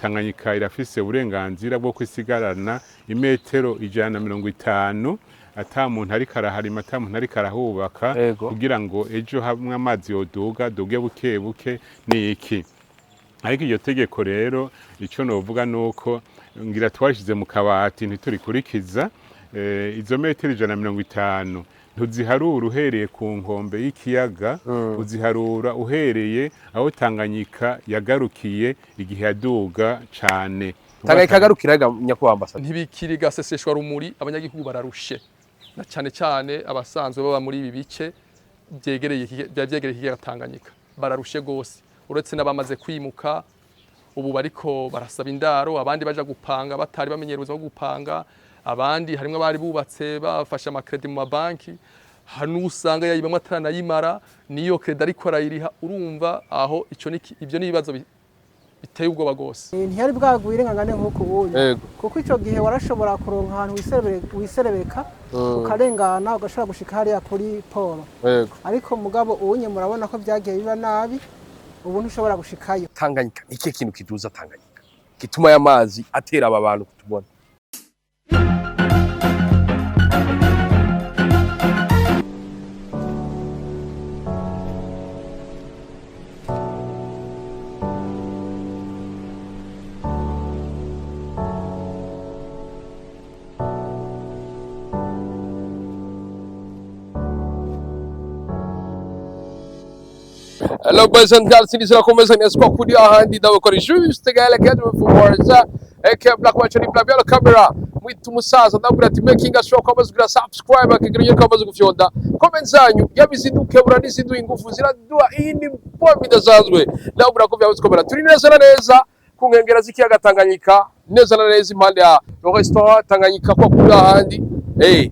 Tanganyika irafise uburenganzira bwo kwisigarana imetero 150 ata muntu ariko araharima, ata muntu ariko arahubaka, kugira ngo ejo hamwe amazi yoduga duge buke buke. Ni iki? Ariko iryo tegeko rero, icyo novuga nuko ngira twashize mu kabati, ntiturikurikiza. Izo metero 150 ntuziharura uhereye ku nkombe y'ikiyaga, uziharura uhereye aho Tanganyika yagarukiye igihe yaduga cane. Tanganyika agarukira ga nyakubahwa ambassadeur? Ntibikiri gaseseshwa rumuri, abanyagihugu bararushe, na cyane cyane abasanzwe baba muri ibi bice byegereye bya byegereye ikiyaga Tanganyika bararushe gose. Uretse n'abamaze kwimuka, ubu bariko barasaba indaro, abandi baja gupanga batari bamenyereye ubuzima bwo gupanga, abandi harimwo abari bubatse bafashe ama crédits mu mabanki, hari n'usanga yayibamwo ataranayimara, niyo crédit ariko arayiriha. Urumva aho ico ni ibyo ni ibibazo biteye ubwoba gose. Ntiyari bwagwire ngangane nk'uku ubunya, kuko ico gihe warashobora kuronka ahantu wiserebeka ukarengana, ugashobora gushika hariya kuri poro. Ariko mugabo ubunye murabona ko vyagiye biba nabi, ubu ntushobora gushikayo. Tanganyika, ni ikihe kintu kiduza Tanganyika gituma aya mazi atera aba bantu kutubona? Hello boys and girls, sinizera komeza neza ko kuri ahandi ndabakora juste gala academy for words aka Black Watch ni Black Yellow camera mwita umusaza. Ndabwira ati making sure ko amaze kugira subscribe, akagira iyo kamaze gufyonda comment zanyu yabizidukebura n'iziduha ingufu, ziraduha iyindi pompe idasanzwe. Ndabwira ko byabuze komera, turi neza na neza ku nkengera z'ikiyaga Tanganyika, neza na neza impande ya le restaurant Tanganyika ko kuri ahandi.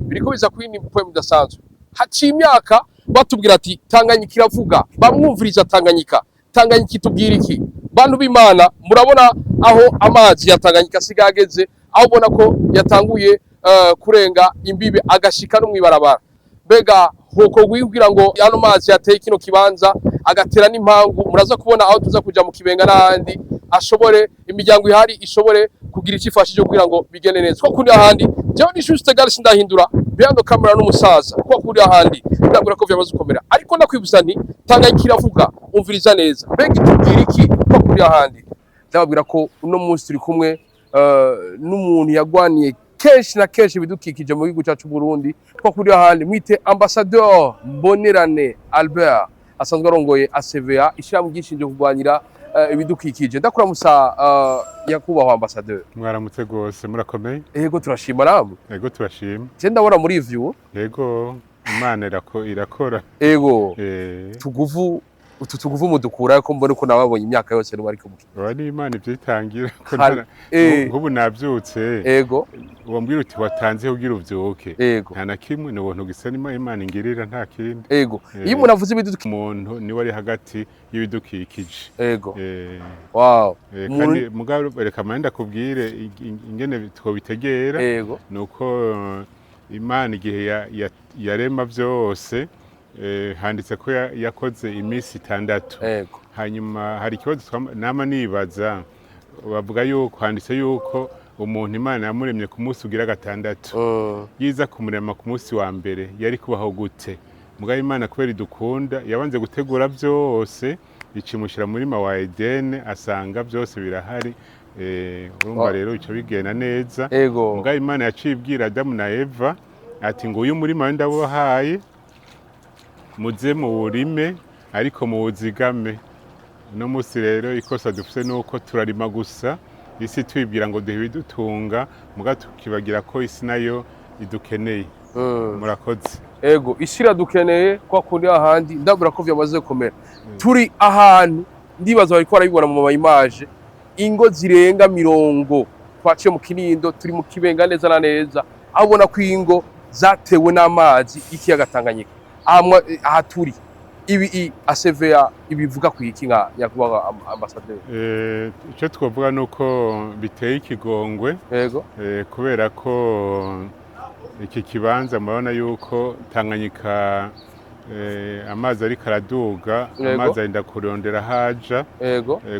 Biriko biza ku yindi pompe idasanzwe. Haciye imyaka batubwira ati Tanganyika iravuga, bamwumviriza Tanganyika. Tanganyika itubwira iki? Bantu b'Imana, murabona aho amazi ya Tanganyika asigaye ageze, aho ubona ko yatanguye kurenga imbibe agashika no mw'ibarabara. Mbega hoko kugira ngo ano mazi yateye kino kibanza agatera n'impangu, muraza kubona aho tuza kuja mu Kibenga n'ahandi, ashobore imiryango ihari ishobore kugira icyo ifashije kugira ngo bigende neza. Ko kuri ahandi jewe ni Juste Gare, sindahindura, behind the camera n'umusaza. Ko kuri ahandi ndabwira ko vyamaze gukomera, ariko ndakwibutsa nti Tanganyika iravuga, umviriza neza, mbega itubwira iki? Ko kuri ahandi ndababwira ko uno munsi turi kumwe n'umuntu yagwaniye kenshi na kenshi ibidukikije mu gihugu cyacu Burundi. Ko kuri ahandi mwite ambassadeur Mbonerane Albert, asanzwe arongoye ACVA, ishyirahamwe ryishinzwe kurwanira ibidukikije. Ndakuramusa nyakubahwa ambassadeur. Mwaramutse rwose, murakomeye? Ego, turashima, namwe? Yego, turashima. Je ndabona muri view. Yego, Imana irakora. Tuguvu utu tuguvu mudukura ko mbona uko nababonye imyaka yose n'ubu ariko Aba ni Imana ivyitangira ko nk'ubu navyutse. Wambwira uti watanze kugira uvyuke? Nta na kimwe, ni ubuntu gisa n'Imana, Imana ingirira, nta kindi. Iyo umuntu avuze ibidukikije, Umuntu niwe ari hagati y'ibidukikije. Kandi mugabo reka mande ndakubwire ingene twobitegera. Nuko Imana igihe yarema vyose, handitse ko yakoze iminsi 6. Hanyuma hari ikibazo nama nibaza, bavuga yuko handitse yuko umuntu Imana yamuremye ku munsi ugira gatandatu. Yiza kumurema ku munsi wa mbere yari kubaho gute? Mugabo Imana kubera idukunda yabanze gutegura byose, ikimushyira muri murima wa Edene, asanga byose birahari. Urumva rero bica bigenda neza. Mugabo Imana yaciye ibwira Adamu na Eva ati nguyu murima ndabahaye, muze muwurime ariko muwuzigame. Uno munsi rero ikosa dufise nuko turarima gusa isi, twibwira ngo duhe ibidutunga, muga tukibagira ko isi nayo idukeneye. Murakoze. Ego, isi iradukeneye. Kwa kundi ahandi ndabura ko vyamaze gukomera, turi ahantu ndibaza bariko barabibona mu ma image, ingo zirenga 40. Twaciye mu Kinindo, turi mu Kibenga neza na neza, aho ubona ko ingo zatewe n'amazi y'ikiyaga Tanganyika. Aha turi ibi ACVA ibivuga ku iki nka nyakubahwa ambassadeur? Icyo twavuga ni uko biteye ikigongwe, kubera ko iki kibanza murabona yuko Tanganyika Amazi ariko araduga, amazi arinda kurondera haja.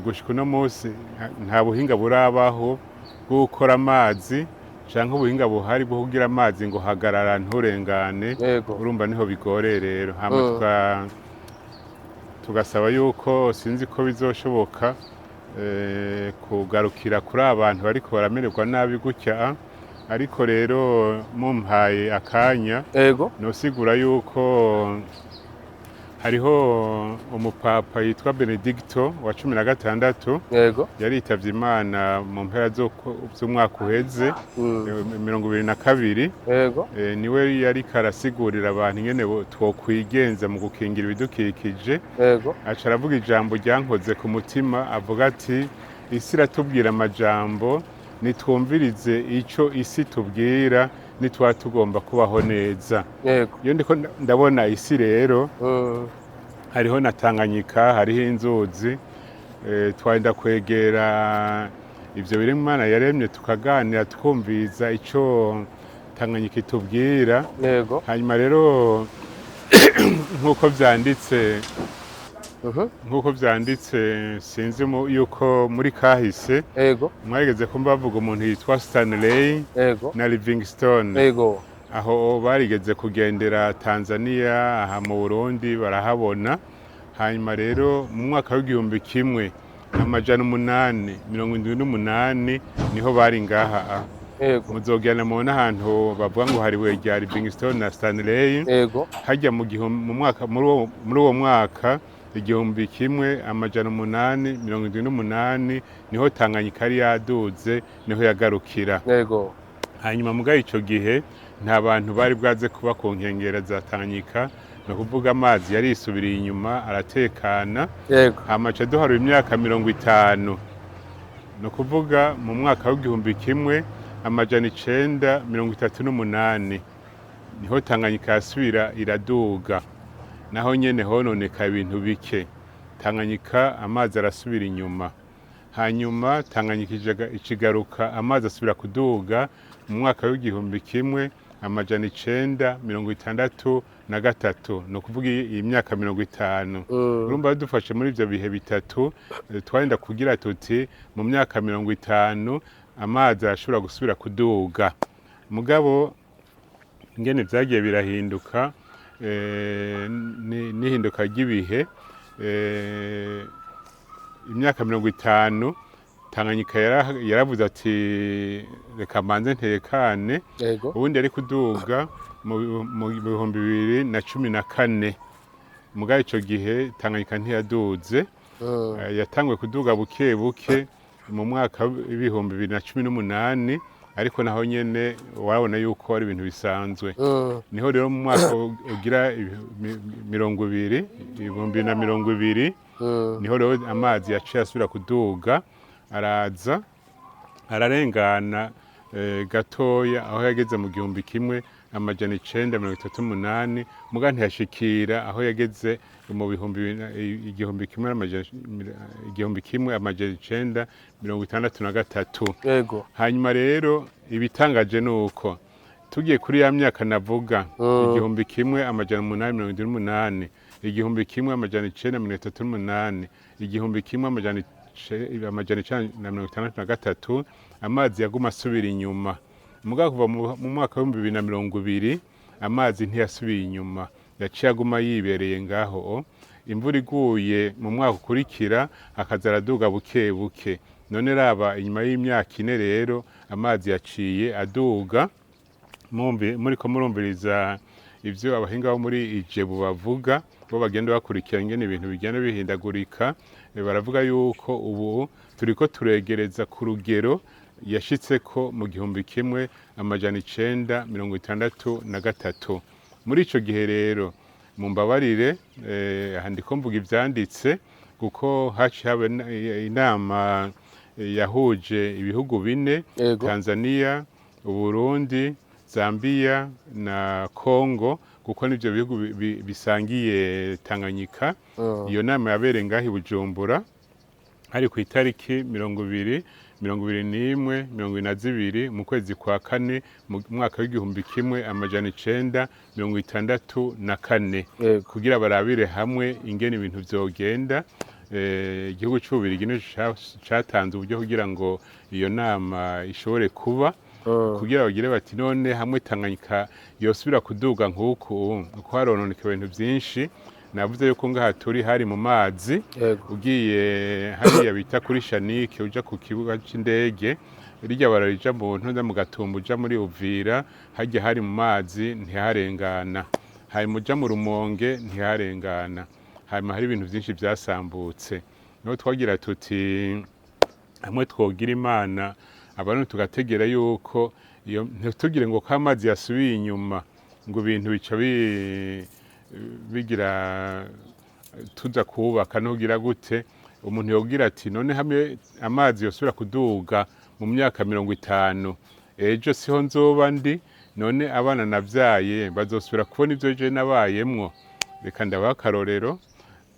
Gushika uno munsi nta buhinga burabaho bwo gukora amazi, canke ubuhinga buhari bwo kugira amazi ngo hagarara nturengane. Urumva niho bigoreye rero. Hama tugasaba yuko, sinzi ko bizoshoboka, kugarukira kuri abantu bariko baramererwa nabi gutya. Ariko rero mumpaye akanya, nosigura yuko hariho umupapa yitwa Benedicto wa 16, yaritavye Imana mu mpera z'umwaka uheze, 2022. Niwe yariko arasigurira abantu ingene twokwigenza mu gukingira ibidukikije. Aca aravuga ijambo ryankoze ku mutima, avuga ati: "Isi iratubwira amajambo, nitwumvirize ico isi tubwira nitwaba tugomba kubaho neza." Iyo ndiko ndabona isi rero, hariho na Tanganyika, hariho inzuzi, twenda kwegera ivyo biri Imana yaremye, tukaganira, tukumviriza ico Tanganyika itubwira. Hanyuma rero nk'uko vyanditse, nk'uko vyanditse, sinzi yuko muri kahise mwarigeze kumva bavuga umuntu yitwa Stanley na Livingstone. Aho barigeze kugendera Tanzania, aha mu Burundi barahabona. Hanyuma rero mu mwaka w'1878 niho bari ngaha. Muzogenda mubona ahantu bavuga ngo hari ibuye rya Livingstone na Stanley. Hajya mu mwaka, muri uwo mwaka 1878 niho Tanganyika yari yaduze, niho yagarukira. Hanyuma mugabo ico gihe nta bantu bari bwaze kuba ku nkengera za Tanganyika, ni ukuvuga amazi yarisubiriye inyuma aratekana. Hama ca duharura imyaka 50, ni ukuvuga mu mwaka w'1938 niho Tanganyika yasubira iraduga, naho nyene hononeka ibintu bike. Tanganyika amazi arasubira inyuma. Hanyuma Tanganyika ikigaruka, amazi asubira kuduga mu mwaka w'1963, ni ukuvuga iyi myaka 50. Urumva dufashe muri ivyo bihe bitatu, twagenda kugira tuti mu myaka 50 amazi arashobora gusubira kuduga. Mugabo ingene vyagiye birahinduka, n'ihinduka ry'ibihe, imyaka 50 Tanganyika yaravuze ati: "Reka mbanze ntekane." Ubundi yari kuduga mu 2014, mugabo ico gihe Tanganyika ntiyaduze. Yatanguye kuduga buke buke mu mwaka w'2018, ariko naho nyene warabona yuko ari ibintu bisanzwe. Niho rero mu mwaka ugira 20, 2020, niho rero amazi yaciye asubira kuduga, araza ararengana gatoya aho yageze mu 1938, muga ntiyashikira aho yageze mu bihumbi bibiri 1963. Hanyuma rero ibitangaje ni uko tugiye kuri ya myaka navuga, 1878, 1938, 1963, amazi yaguma asubira inyuma. Mugabo kuva mu mwaka w'2020 amazi ntiyasubiye inyuma, yaciye aguma yibereye ngaho. Imvura iguye mu mwaka ukurikira akaza araduga buke buke. None raba, inyuma y'imyaka 4 rero amazi yaciye aduga. Muriko murumviriza ivyo abahinga bo muri IJEBU bavuga, bo bagenda bakurikira ingene ibintu bigenda bihindagurika, baravuga yuko ubu turiko turegereza ku rugero yashitseko mu 1963. Muri ico gihe rero, mumbabarire, aha ndiko mvuga ivyanditse, kuko haciye haba inama yahuje ibihugu bine: Tanzania, Uburundi, Zambia na Congo, kuko nivyo bihugu bisangiye Tanganyika. Iyo nama yabereye ngaho i Bujumbura. Hari ku itariki 20, 21, 22 mu kwezi kwa kane mu mwaka w'1964, kugira barabire hamwe ingene ibintu vyogenda. Igihugu c'Ububirigi nico catanze uburyo kugira ngo iyo nama ishobore kuba, kugira bagire bati: none hamwe Tanganyika yosubira kuduga nk'uku, uko harononeka ibintu vyinshi. Navuze yuko ngaha turi hari mu mazi. Ugiye hariya bita kuri Shanike, uja ku kibuga c'indege, rirya bara rija mu ntuza mu Gatumba, uja muri Uvira, harya hari mu mazi, ntiharengana. Hanyuma uja mu Rumonge ntiharengana. Hanyuma hari ibintu vyinshi vyasambutse. Niho twagira tuti hamwe twogira Imana, abantu tugategera yuko iyo ntitugire ngo ko amazi yasubiye inyuma ngo ibintu bica bigira tuza kubaka ntugira gute. Umuntu yogira ati: none hamwe amazi yosubira kuduga mu myaka 50, ejo siho nzoba ndi? None abana navyaye bazosubira kubona ivyo je nabayemwo? Reka ndabaha akarorero.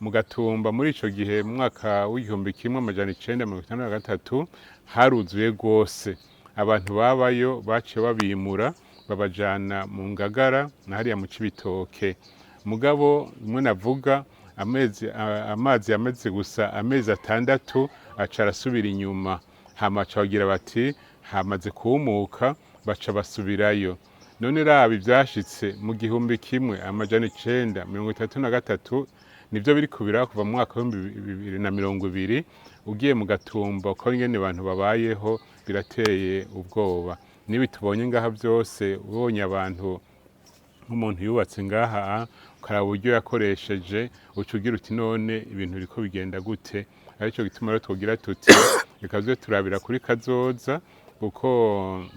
Mu Gatumba muri ico gihe, mu mwaka w'1963, haruzuye rwose. Abantu babayo baciye babimura, babajana mu Ngagara na hariya mu Cibitoke. Mugabo rimwe navuga amezi, amazi yamaze gusa amezi 6, aca arasubira inyuma. Hama baca bagira bati hamaze kumuka, baca basubirayo. None raba ivyashitse mu 1933, nivyo biri kubira kuva mu mwaka w'2020. Ugiye mu Gatumba uko ingene abantu babayeho, birateye ubwoba. Nibi tubonye ngaha byose, ubonye abantu nk'umuntu yubatse ngaha, ukaraba uburyo yakoresheje, uca ugira uti: none ibintu biriko bigenda gute? Aricyo gituma rero twogira tuti reka tuze turabira kuri kazoza, kuko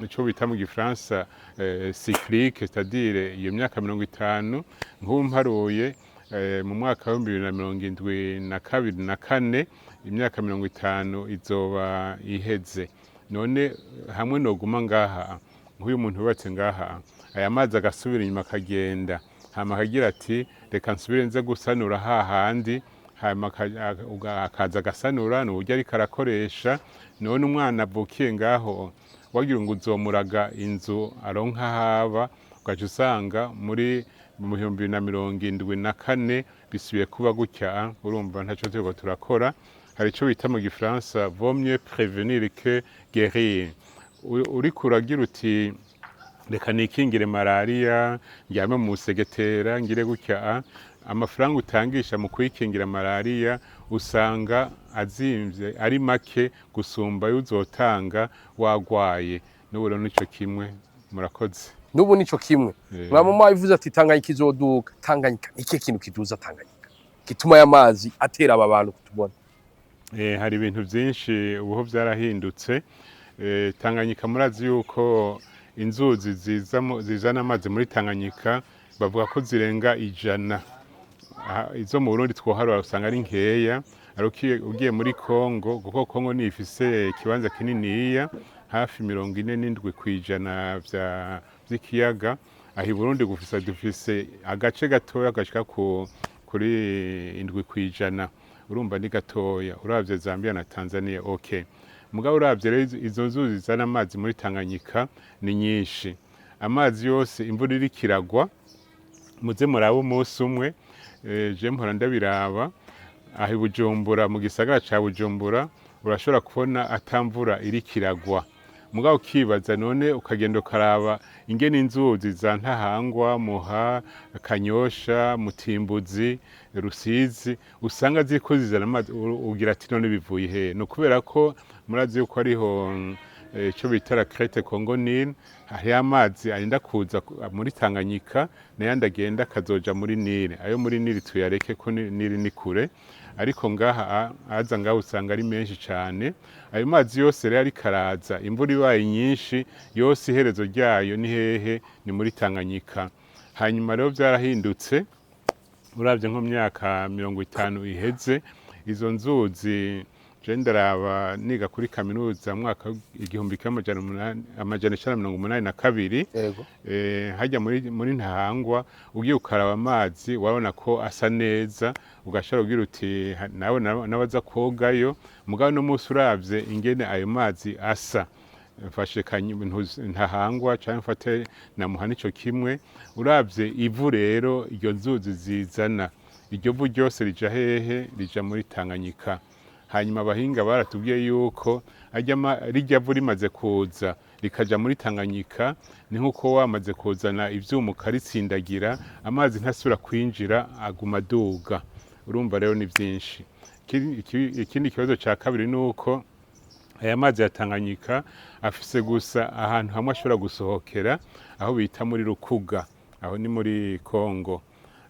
ico bita mu gifaransa cyclique, c'est-à-dire iyo myaka 50, nk'ubu mparuye mu mwaka w'2072 na kane, imyaka 50 izoba iheze. None hamwe noguma ngaha nk'uyu muntu wubatse ngaha, aya mazi agasubira inyuma akagenda, hama akagira ati reka nsubire nze gusanura hahandi, hanyuma akaza agasanura, ni uburyo ariko arakoresha. None umwana avukiye ngaho, wagira ngo uzomuraga inzu aronka haba, ugaca usanga muri mu 2074 bisubiye kuba gutya. Urumva ntaco turiko turakora. Hari ico bita mu gifaransa vaut mieux prévenir que guérir. Uriko uragira uti reka nikingire malariya, ndyame mu musegetera, ngire gutya, amafaranga utangisha mu kwikingira malariya usanga azimvye, ari make gusumba ayo uzotanga wagwaye. N'ubu rero nico kimwe. Murakoze. N'ubu nico kimwe. Mwama ivuze ati Tanganyika izoduga. Tanganyika ni ikihe kintu kiduza Tanganyika gituma aya mazi atera aba bantu kutubona? Hari ibintu byinshi ubuho byarahindutse. Tanganyika, murazi yuko inzuzi zizana amazi muri Tanganyika bavuga ko zirenga 100. Izo mu Burundi twoharura usanga ari nkeya, ariko ugiye muri Kongo, kuko Kongo niyo ifise ikibanza kininiya, hafi 47% vy'ikiyaga. Aho i Burundi gufisa dufise agace gatoya gashika kuri 7%. Urumva ni gatoya uravye Zambia na Tanzania. Okay, mugabo uravye rero izo nzuzi zizana amazi muri Tanganyika ni nyinshi. Amazi yose imvura iriko iragwa, muze murabe umunsi umwe, je mpora ndabiraba aho i Bujumbura, mu gisagara ca Bujumbura, urashobora kubona atamvura iriko iragwa, mugabo ukibaza none, ukagenda ukaraba ingene inzuzi za Ntahangwa, Muha, Kanyosha, Mutimbuzi, Rusizi, usanga ziriko zizana amazi, ugira ati none bivuye he? Ni ukubera ko murazi yuko hariho ico bita la crête Congo Nil, hariho amazi arinda kuza muri Tanganyika n'ayandi agenda akazoja muri Nile. Ayo muri Nile tuyareke ko Nile ni kure, ariko ngaha aza ngaha usanga ari menshi cane. Ayo mazi yose rero ariko araza, imvura ibaye nyinshi, yose iherezo ryayo ni hehe? Ni muri Tanganyika. Hanyuma rero vyarahindutse. Uravye nko mu myaka 50 iheze, izo nzuzi Je ndaraba niga kuri kaminuza mu mwaka 1982. Hajya muri Ntahangwa, ugiye ukaraba amazi warabona ko asa neza, ugashobora kugira uti nawe nabaza kogayo. Mugabo no munsi uravye ingene ayo mazi asa, mfashe Ntahangwa canke mfate na Muha nico kimwe. Uravye ivu rero iryo nzuzi zizana, iryo vu ryose rija hehe? Rija muri Tanganyika. Hanyuma abahinga baratubwiye yuko rirya vu rimaze kuza rikaja muri Tanganyika, ni nk'uko wamaze kuzana ivyuma ukaritsindagira, amazi ntasubira kwinjira, aguma aduga. Urumva rero ni vyinshi. Ikindi kibazo ca kabiri ni uko aya mazi ya Tanganyika afise gusa ahantu hamwe ashobora gusohokera, aho bita muri Rukuga, aho ni muri Kongo.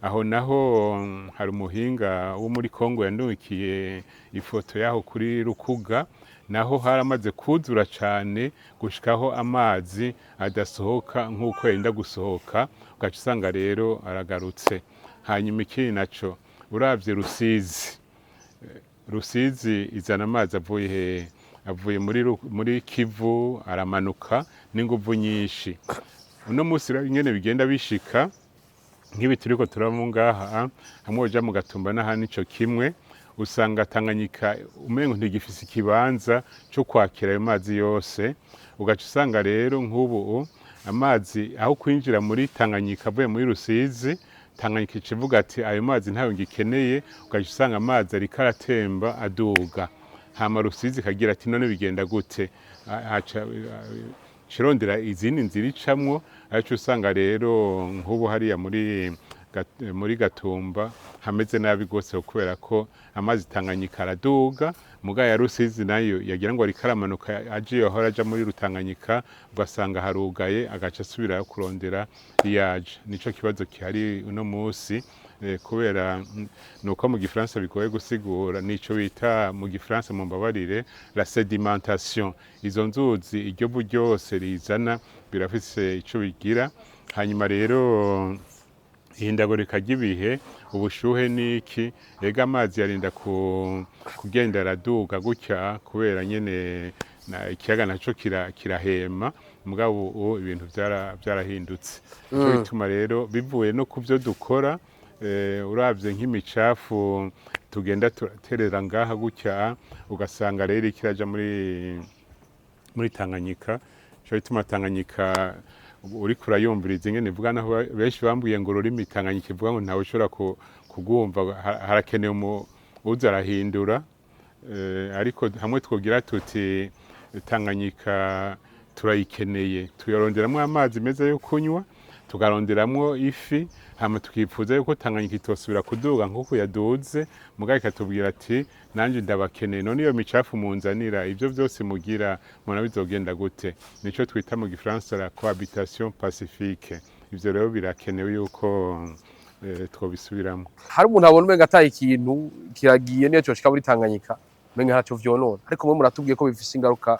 Aho naho hari umuhinga wo muri Kongo yandukiye ifoto yaho kuri Rukuga, naho haramaze kuzura cane gushikaho amazi adasohoka nk'uko yenda gusohoka, ugaca usanga rero aragarutse. Hanyuma ikindi naco, uravye Rusizi, Rusizi izana amazi avuye hehe? Avuye muri Kivu, aramanuka n'inguvu nyinshi. Uno munsi rero ingene bigenda bishika nk'ibi turiko turabona ngaha, hamwe uja mu Gatumba n'ahandi nico kimwe, usanga Tanganyika umengo ntigifise ikibanza co kwakira ayo mazi yose. Ugaca usanga rero nk'ubu amazi aho kwinjira muri Tanganyika avuye muri Rusizi, Tanganyika ica ivuga ati ayo mazi ntayo ngikeneye, ugaca usanga amazi ariko aratemba aduga. Hama Rusizi ikagira ati none bigenda gute? Haca cirondera izindi nzira icamwo, ariko usanga rero nk'ubu hariya muri Gatumba hameze nabi gose, kubera ko amazi Tanganyika araduga, muga ya Rusizi nayo yagira ngo ariko aramanuka aje yahora aja muri Rutanganyika, ugasanga harugaye, agaca asubirayo kurondera iyaje. Nico kibazo gihari uno musi, kubera nuko mu gifaransa bigoye gusigura, nico bita mu gifaransa, mumbabarire, la sédimentation. Izo nzuzi, iryo vu ryose rizana birafise ico bigira. Hanyuma rero ihindagurika ry'ibihe, ubushuhe n'iki, ega amazi yarinda kugenda araduga gutya, kubera nyene ikiyaga naco kirahema. Mugabo ubu ibintu vyarahindutse. Nico bituma rero bivuye no ku vyo dukora, uravye nk'imicafu tugenda turaterera ngaha gutya, ugasanga rero ikiraja muri Tanganyika. Nico bituma Tanganyika uriko urayumviriza ingene ivuga, naho benshi bambwiye ngo ururimi Tanganyika ivuga ngo ntawe ushobora kugwumva, harakenewe uza arahindura. Ariko hamwe twogira tuti Tanganyika turayikeneye, tuyaronderamwo amazi meza yo kunywa, tukaronderamwo ifi, hama tukifuza yuko Tanganyika itosubira kuduga nk'uko yaduze, mugabo ikatubwira ati nanje ndabakeneye, none iyo micafu munzanira, ivyo vyose mugira mubona bizogenda gute? Nico twita mu gifaransa la cohabitation pacifique. Ivyo rero birakenewe yuko twobisubiramwo. Hari umuntu abona umenga ataye ikintu kiragiye, niyo coshika muri Tanganyika umenga ntaco vyonona, ariko mwe muratubwiye ko bifise ingaruka,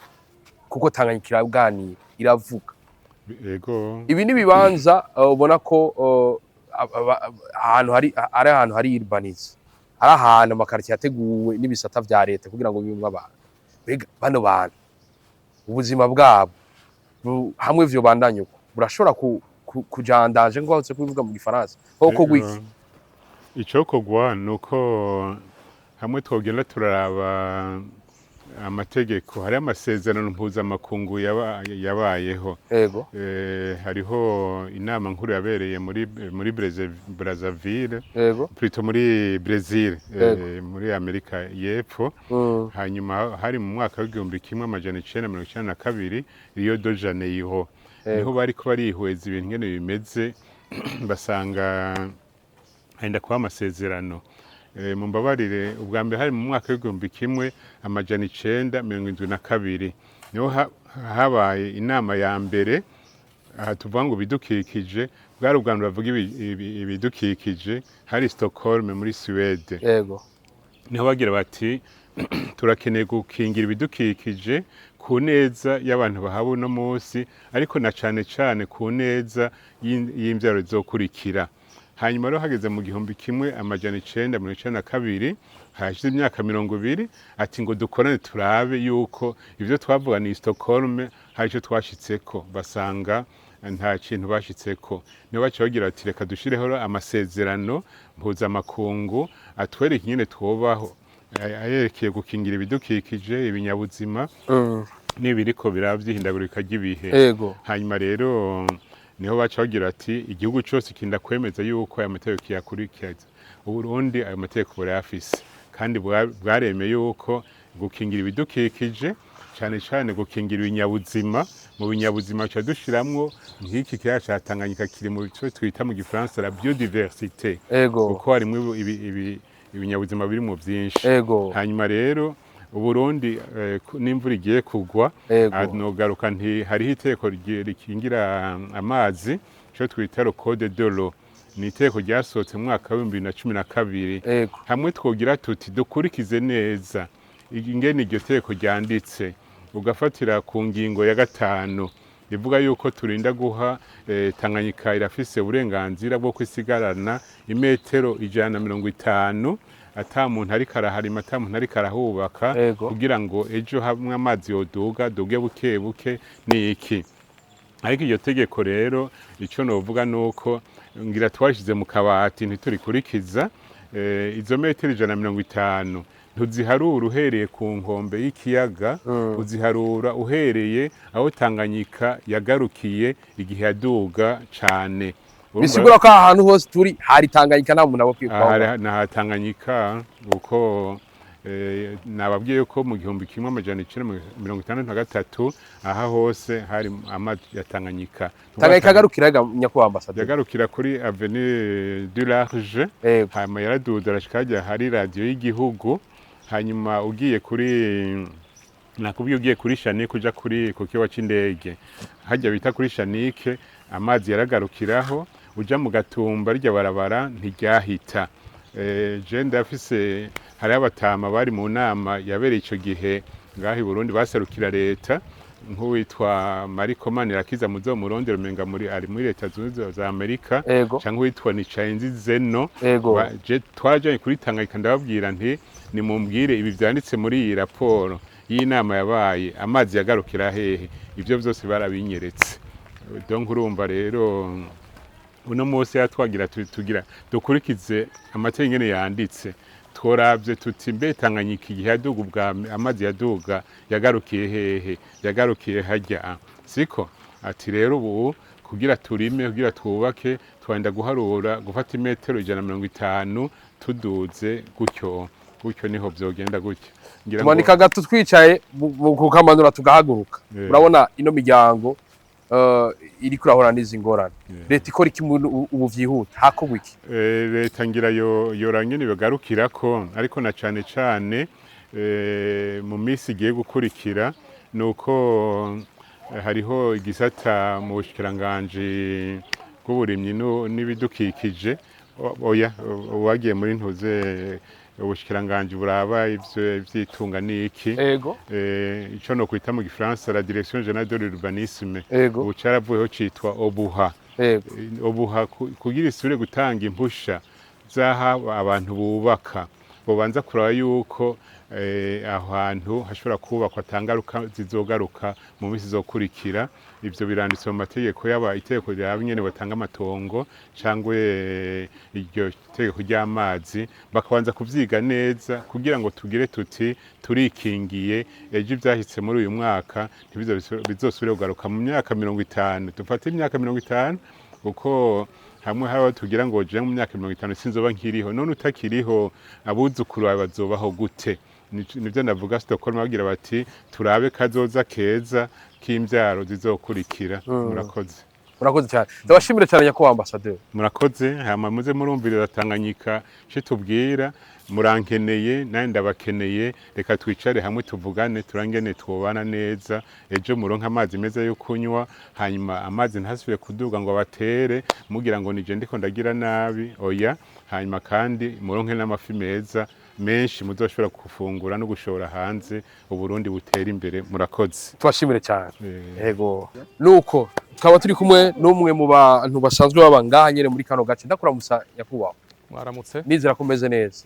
kuko Tanganyika iraganira, iravuga. Ego. Ibi ni ibibanza ubona ko ahantu hari, ari ahantu hari urbanisme, ari ahantu amakaritiye yateguwe n'ibisata vya leta kugira ngo bibemwo abantu. Mbega bano bantu ubuzima bwabo hamwe vyobandanya uko burashobora kujandaje ngo bahutse kubivuga mu gifaransa koko gwiki? Icokorwa ni uko hamwe twogenda turaraba amategeko, hariho amasezerano mpuzamakungu yabayeho. Hariho inama nkuru yabereye muri Brazzaville, plutôt muri Brazil, muri Amerika y'Epfo. Hanyuma hari mu mwaka w'1992, Rio de Janeiro. Niho bariko barihweza ibintu ingene bimeze, basanga henda kuba amasezerano. Mumbabarire, ubwa mbere hari mu mwaka w'1972, niho habaye inama ya mbere. Aha tuvuga ngo ibidukikije, bwari ubwa mbere bavuga ibidukikije, hari Stockholm muri Suède. Niho bagira bati turakeneye gukingira ibidukikije ku neza y'abantu bahaba uno munsi, ariko na cane cane ku neza y'imvyaro zizokurikira. Hanyuma rero hageze mu 1992 Hashize imyaka 20, ati ngo dukorane turabe yuko ivyo twavuga ni Stockholm hari ico twashitseko. Basanga nta kintu bashitseko. Niho baca bagira bati: "Reka dushireho amasezerano mpuzamakungu atwereka ingene twobaho, ayerekeye gukingira ibidukikije, ibinyabuzima n'ibiriko biraba vy'ihindagurika ry'ibihe." Hanyuma rero niho baca bagira ati igihugu cyose kinda kwemeza yuko aya mategeko yakurikiza. Uburundi ayo mategeko burayafise, kandi bwaremeye yuko gukingira ibidukikije, cyane cyane gukingira ibinyabuzima. Mu binyabuzima ca dushiramwo nk'iki kiyaga ca Tanganyika, kiri mu cyo twita mu gifaransa la biodiversité, kuko harimwo ibinyabuzima biri mu byinshi. Hanyuma rero Uburundi, n'imvura igiye kugwa, nogaruka nti hariho iteko rikingira amazi, ico twita le code de l'eau. Ni iteko ryasohotse mu mwaka wa 2012. Hamwe twogira tuti dukurikize neza ingene iryo teko ryanditse, ugafatira ku ngingo ya 5 ivuga yuko turinda guha Tanganyika irafise uburenganzira bwo kwisigarana imetero 150 ata muntu ariko araharima, ata muntu ariko arahubaka, kugira ngo ejo hamwe amazi yoduga duge buke buke. Ni iki? Ariko iryo tegeko rero, icyo novuga nuko ngira twashize mu kabati, ntiturikurikiza. Izo metero 150 ntuziharura uhereye ku nkombe y'ikiyaga, uziharura uhereye aho Tanganyika yagarukiye igihe yaduga cane. Bisigura ko aha hantu hose turi hari Tanganyika, nta muntu aba akwiye Aha kuhaba. Naha Tanganyika, kuko nababwiye ko mu 1963 aha hose hari amazi ya Tanganyika. Tanganyika agarukira ga, nyakubahwa ambasaderi? Yagarukira kuri avenue du Large. Hanyuma yaraduza arashika hajya hari radiyo y'igihugu. Hanyuma ugiye kuri, nakubwiye, ugiye kuri Shanike, uja kuri ku kibuga c'indege hajya bita kuri Shanike, amazi yaragarukiraho. Uja mu Gatumba, rirya barabara ntiryahita. Je ndafise, hariho abatama bari mu nama yabereye ico gihe ngaho i Burundi, baserukira leta, nk'uwitwa Mariko Manirakiza, muzomurondera, umenga muri ari muri Leta Zunze Ubumwe za Amerika, canke uwitwa Nicayenzi Zeno. Je twarajanye kuri Tanganyika, ndababwira nti: "Nimumbwire ibi vyanditse muri iyi raporo y'inama yabaye, amazi yagarukira hehe?" Ivyo vyose barabinyeretse. Donc urumva rero uno munsi yatwagira tugira dukurikize amategeko ingene yanditse, tworavye tuti: mbe Tanganyika igihe yaduga ubwa amazi yaduga yagarukiye hehe? Yagarukiye harya, siko? Ati rero ubu kugira turime, kugira twubake, twenda guharura gufata imetero 150 tuduze gutyo gutyo, niho vyogenda gutyo. Ngira ngo- Tumanika gato twicaye kukamanura tugahaguruka. Urabona ino miryango iriko irahura n'izi ngorane, leta ikora iki ubu vyihuta? Hakorwa iki? Leta ngira yo yorangene bigarukirako, ariko na cane cane mu minsi igiye gukurikira nuko hariho igisata mu bushikiranganji bw'uburimyi n'ibidukikije, oya, uwagiye muri ntuze, ubushikiranganji buraba ivyo vy'itunga n'iki, ico no kwita mu gifaransa la direction générale de l'urbanisme, ubu caravuyeho citwa OBUHA. OBUHA kugira isubire gutanga impusha z'aha abantu bubaka, bobanza kuraba yuko aho hantu hashobora kubakwa atangaruka zizogaruka mu minsi izokurikira. Ivyo biranditse mu mategeko, yaba itegeko riraba ingene batanga amatongo cangwa iryo tegeko ry'amazi, bakabanza kuvyiga neza kugira ngo tugire tuti turikingiye, ejo ivyahitse muri uyu mwaka ntibizosubire kugaruka mu myaka 50. Dufate imyaka 50, kuko hamwe hari aho tugira ngo je mu myaka 50 sinzoba nkiriho. None utakiriho, abuzukuru bawe bazobaho gute? Nivyo navuga Stockholm, bagira bati turabe kazoza keza k'imvyaro zizokurikira. Murakoze. Murakoze cyane, ndabashimire cyane, nyakubahwa ambasaderi. Murakoze. Hama muze murumviriza Tanganyika ce tubwira. Murankeneye, nawe ndabakeneye. Reka twicare hamwe tuvugane, turangene twobana neza, ejo muronke amazi meza yo kunywa, hanyuma amazi ntasubire kuduga ngo abatere mugira ngo nije ndiko ndagira nabi. Oya. Hanyuma kandi muronke n'amafi meza menshi muzoshobora gufungura no gushora hanze, Uburundi butera imbere. Murakoze. Tubashimire cyane. Yego, nuko tukaba turi kumwe n'umwe mu bantu basanzwe baba ngaha nyene muri kano gace. Ndakuramusa, nyakubahwa. Mwaramutse. Nizera ko umeze neza.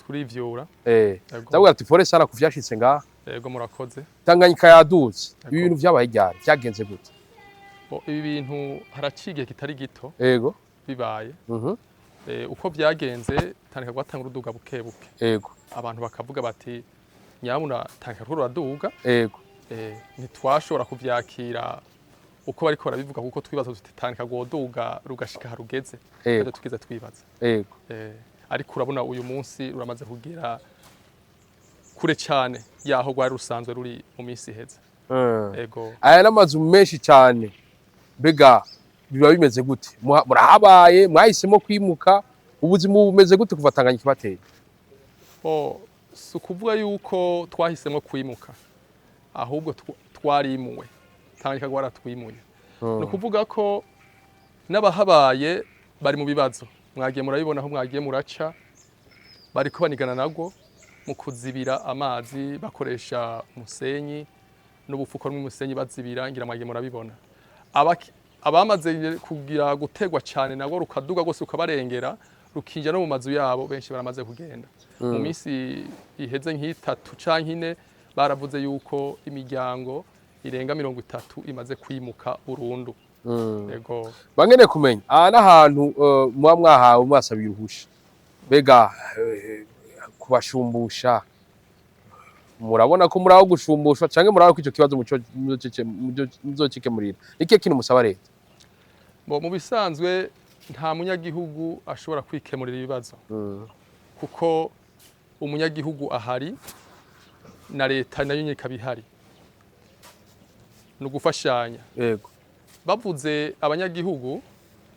Turivyura. Yego. Ndavuga ati pole sana ku vyashitse ngaha. Yego, murakoze. Tanganyika yaduze. Ibi Yego. bintu vyabaye ryari? Vyagenze gute? Bo, ibi bintu haraciye igihe kitari gito bibaye. Uko vyagenze, Tanganyika rwatanga uruduga buke buke. Abantu bakavuga bati nyabuna Tanganyika rwo ruraduga. Ntitwashobora kuvyakira uko bariko barabivuga, kuko twibaza tuti Tanganyika rwoduga rugashika harugeze? Ntavyo twize twibaza. Ariko urabona uyu munsi ruramaze kugera kure cyane yaho rwari rusanzwe ruri mu minsi iheze. Ego. Aya n'amazu menshi cyane, mbega biba bimeze gute? Murahabaye, mwahisemo kwimuka, ubuzima bumeze gute kuva Tanganyika ibateye? Bo, si ukuvuga yuko twahisemo kwimuka, ahubwo twarimuwe, Tanganyika rwaratwimuye. Ni ukuvuga ko n'abahabaye bari mu bibazo, mwagiye murabibona aho mwagiye muraca, bariko banigana nagwo mu kuzibira amazi bakoresha umusenyi n'ubufuko n'umusenyi bazibira, ngira mwagiye murabibona. Abamaze kugira gutegwa cyane nagwo rukaduga rwose rukabarengera, rukinjira no mu mazu yabo, benshi baramaze kugenda. Mu minsi iheze nk'itatu canke ine baravuze yuko imiryango irenga 30 imaze kwimuka burundu. Ego. Bangene kumenya aha n'ahantu muba mwahawe, mwasabiye uruhusha, mbega kubashumbusha, murabona ko muri aho gushumbushwa canke murabona ko ico kibazo muzocikemurira? Ni ikihe kintu musaba leta? Bo, mu bisanzwe nta munyagihugu ashobora kwikemurira ibibazo, kuko umunyagihugu ahari na leta nayo nyine ikaba ihari, ni ugufashanya. Bavuze abanyagihugu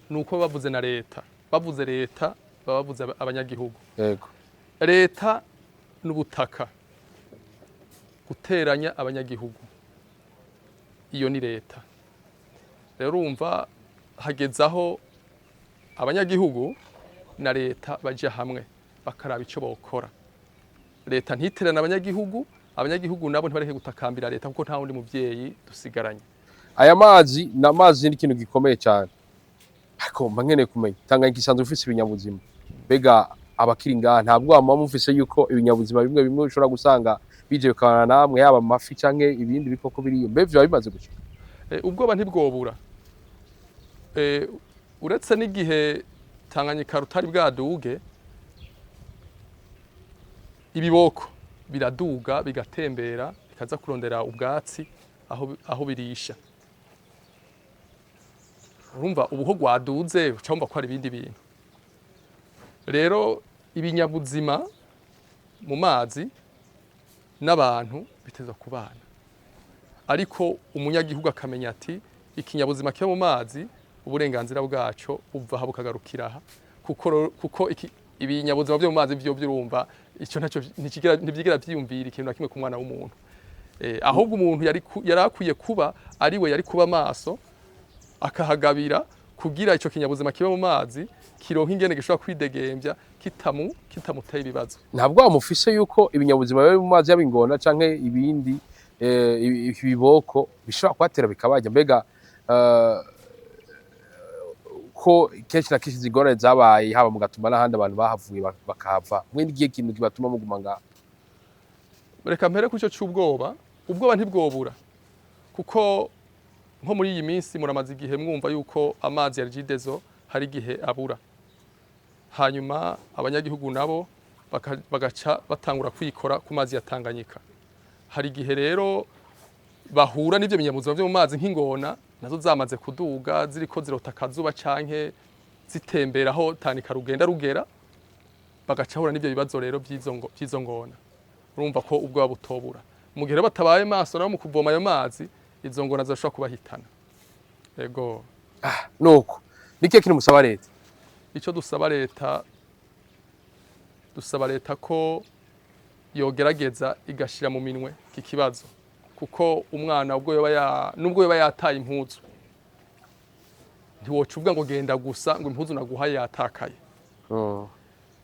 ni uko bavuze na leta, bavuze leta baba bavuze abanyagihugu. Leta n'ubutaka guteranya abanyagihugu, iyo ni leta. Rero urumva hageze aho abanyagihugu na leta baja hamwe bakaraba ico bokora. Leta ntiterane abanyagihugu, abanyagihugu nabo ntibareke gutakambira leta, kuko nta wundi muvyeyi dusigaranye. Aya mazi ni amazi, ni ikintu gikomeye cyane, ariko mba nkeneye kumenya, Tanganyika isanzwe ifise ibinyabuzima, mbega abakiri ngaha ntabwo muba mufise yuko ibinyabuzima bimwe bimwe ushobora gusanga bije bikabana namwe, yaba amafi canke ibindi bikoko biriyo, mbe vyoba bimaze gushika? Ubwoba ntibwobura. Uretse n'igihe Tanganyika rutari bwaduge, ibiboko biraduga bigatembera bikaza kurondera ubwatsi aho birisha. Urumva ubuho rwaduze, uca wumva ko hari ibindi bintu. Rero ibinyabuzima mu mazi n'abantu biteza kubana, ariko umunyagihugu akamenya ati ikinyabuzima kiba mu mazi uburenganzira bwaco buva aha bukagarukira aha, kuko ibinyabuzima byo mu mazi vyo byurumva ico ntaco ntibyigera vyiyumvira ikintu na kimwe ku mwana w'umuntu. Ahubwo umuntu yari akwiye kuba ari we yari kuba maso, akahagabira kugira ico kinyabuzima kiba mu mazi kironka ingene gishobora kwidegembya kitamuteye ibibazo. Ntabwo mufise yuko ibinyabuzima biba mu mazi, yaba ingona canke ibindi ibiboko bishobora kubatera bikabarya? Mbega ko kenshi na kenshi izi ngorane zabaye haba mu Gatumba n'ahandi, abantu bahavuye bakahava, mwe n'igihe kintu kibatuma muguma ngaho? Reka mpere ku ico c'ubwoba. Ubwoba ntibwobura, kuko nko muri iyi minsi muramaze igihe mwumva yuko amazi ya Regideso hari igihe abura, hanyuma abanyagihugu nabo bagaca batangura kwikora ku mazi ya Tanganyika. Hari igihe rero bahura n'ivyo binyabuzima vyo mu mazi nk'ingona, nazo zamaze kuduga ziriko zirota akazuba canke zitembera aho Tanganyika rugenda rugera, bagaca bahura n'ivyo bibazo rero vy'izo ngona. Urumva ko ubwoba butobura. Mu gihe rero batabaye maso nabo mu kuvoma ayo mazi, izo ngona zirashobora kubahitana. Ego. Nuko ni ikihe kintu musaba leta? Icyo dusaba leta, dusaba leta ko yogerageza igashira mu minwe iki kibazo, kuko umwana ubwo yoba ya nubwo yoba yataye impuzu, ntiwoca uvuga ngo genda gusa ngo impuzu naguhaye yatakaye.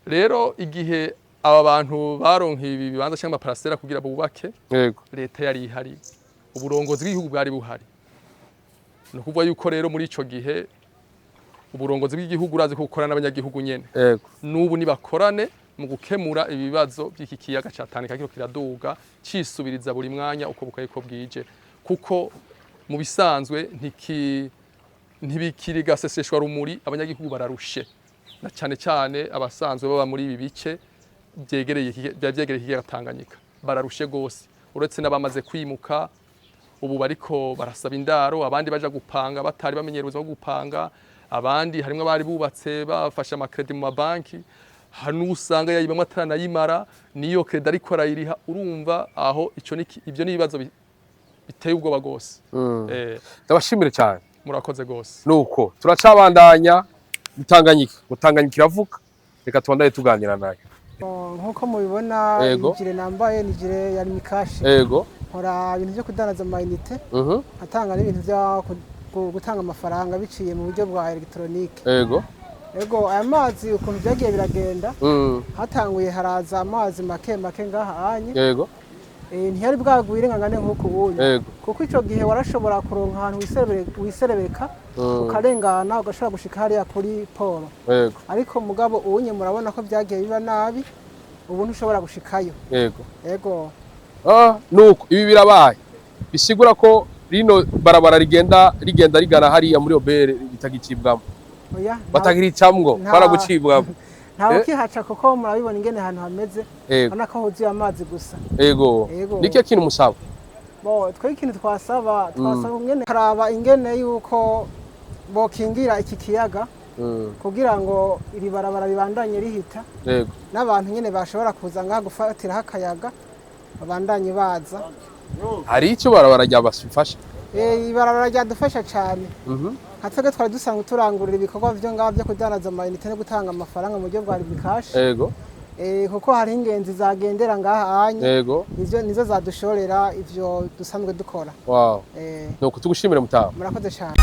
Rero igihe aba bantu baronka ibi bibanza cyangwa amaparasera kugira bubake, leta yari ihari, uburongozi bw'igihugu bwari buhari. Ni ukuvuga yuko rero muri ico gihe uburongozi bw'igihugu urazi ko bukorana n'abanyagihugu nyene. N'ubu nibakorane. mu gukemura ibibazo by'iki kiyaga ca Tanganyika kiriko kiraduga cisubiriza buri mwanya uko bukaye ko bwije, kuko mu bisanzwe ntibikiri gaseseshwa rumuri. Abanyagihugu bararushe, na cyane cyane abasanzwe baba muri ibi bice byegereye bya byegereye ikiyaga Tanganyika bararushe gose. Uretse n'abamaze kwimuka, ubu bariko barasaba indaro, abandi baja gupanga batari bamenyereye ubuzima bwo gupanga, abandi harimwo abari bubatse bafashe ama crédits mu mabanki, hari n'usanga yayibamwo ataranayimara, niyo crédit ariko arayiriha. Urumva aho ico ni ibyo ni ibibazo biteye ubwoba gose. Ndabashimire cyane. Murakoze gose. Nuko turacabandanya Tanganyika, ngo Tanganyika iravuga, reka tubandanye tuganira nayo. Oh, nk'uko mubibona, i gilet nambaye ni gilet ya Lumicash. Nkora ibintu byo kudandaza ama unités, nkatanga n'ibintu byo gutanga amafaranga biciye mu buryo bwa électronique. Ego, aya mazi ukuntu byagiye biragenda, hatanguye haraza amazi make make ngaha anye. Ntiyari bwagwire ngangane nk'uku unye, kuko ico gihe warashobora kuronka ahantu wiserebeka, ukarengana ugashobora gushika hariya kuri poro. Ariko mugabo unye murabona ko byagiye biba nabi, ubu ntushobora gushikayo. Ego. Ah, nuko ibi birabaye bisigura ko rino barabara rigenda rigana hariya muri obere bitagicibwamo? Oya, batagiricamwo, baragucibwamo. Ntawe ukihaca, kuko murabibona ingene ahantu hameze. Urabona ko huzuye amazi gusa. Ego. Nikihe kintu musaba? Bo twe ikintu twasaba ingene karaba ingene yuko bokingira iki kiyaga kugira ngo iri barabara ribandanye rihita, n'abantu nyene bashobora kuza ngaha gufatiraho akayaga babandanye baza. Hari icyo barabara ryabafasha? Ibarabara ryadufasha cane. Nka twebwe twari dusanzwe turangurira ibikorwa vyo ngaha vyo kudandaza ama unités no gutanga amafaranga mu buryo bwa Lumicash. Kuko hariho ingenzi zagendera ngaha anye, nizo nizo zadushorera ivyo dusanzwe dukora. Nuko tugushimire mutaho. Murakoze cane.